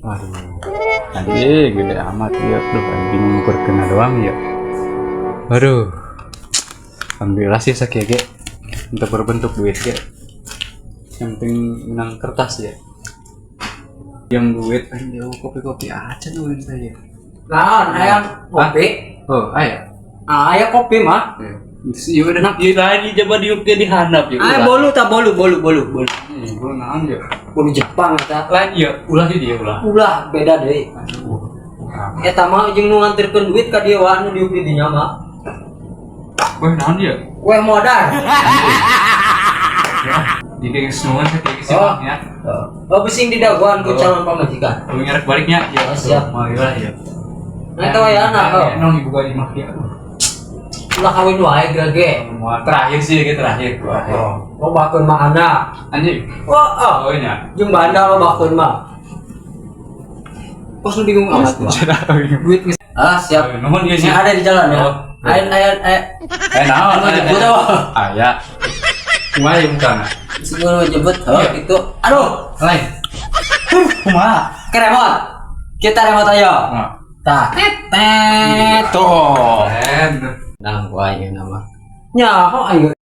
Waduh, anjing, gede amat ya. Duh, aing bingung ngukurkeunna doang ya. Waduh. Alhamdulillah sih sakieu ge. Untuk berbentuk duit ge. Yang penting menang kertas ya. Yang duit anjing jauh kopi-kopi aja nuin saya. Naon, hayang kopi? Oh, aya. Ah, aya kopi mah. Ya udah, ieu lain coba diuk ge di handap ya. Ah, bolu ta, bolu, bolu, bolu, bolu. Ih, bolu naon ya? Bolu Jepang eta. Lain ya, ulah di dia ulah. Ulah, beda deui. Aduh. Eta mah jeung nu nganterkeun duit ka dieu wah nu diuk di dinya mah. Wah, naon dia? Kue modal. Ya, di kayak nuhun sakieu sih Oh. ya. Oh, bising didagoan ku calon pamajikan. Lu ngerek baliknya ya. Oh, siap. Mau lah ya. Nah, itu aya oh. Nong ibu gua di mah ya. Ulah kawin wae ge. Mau terakhir sih ya, terakhir. Oh, lobakeun mah anak. Anjing. Wah, oh. Oh iya. Jeung banda lobakeun mah. Kos lu bingung amat mah. Duit geus. Ah, siap. Nuhun ieu sih. Ini ada di jalan ya. Oh. Ayo, ayo, ayo. Eh, naon? Mau jemput apa? Aya. Kumaha ya bukan? Sebelum jemput, oh gitu. Aduh, Lain. Kumaha? Ke remote. Kita remote aja. Nah. Tah, tet, tuh. Keren. Nah, gua ini nama. Nyaho ayo.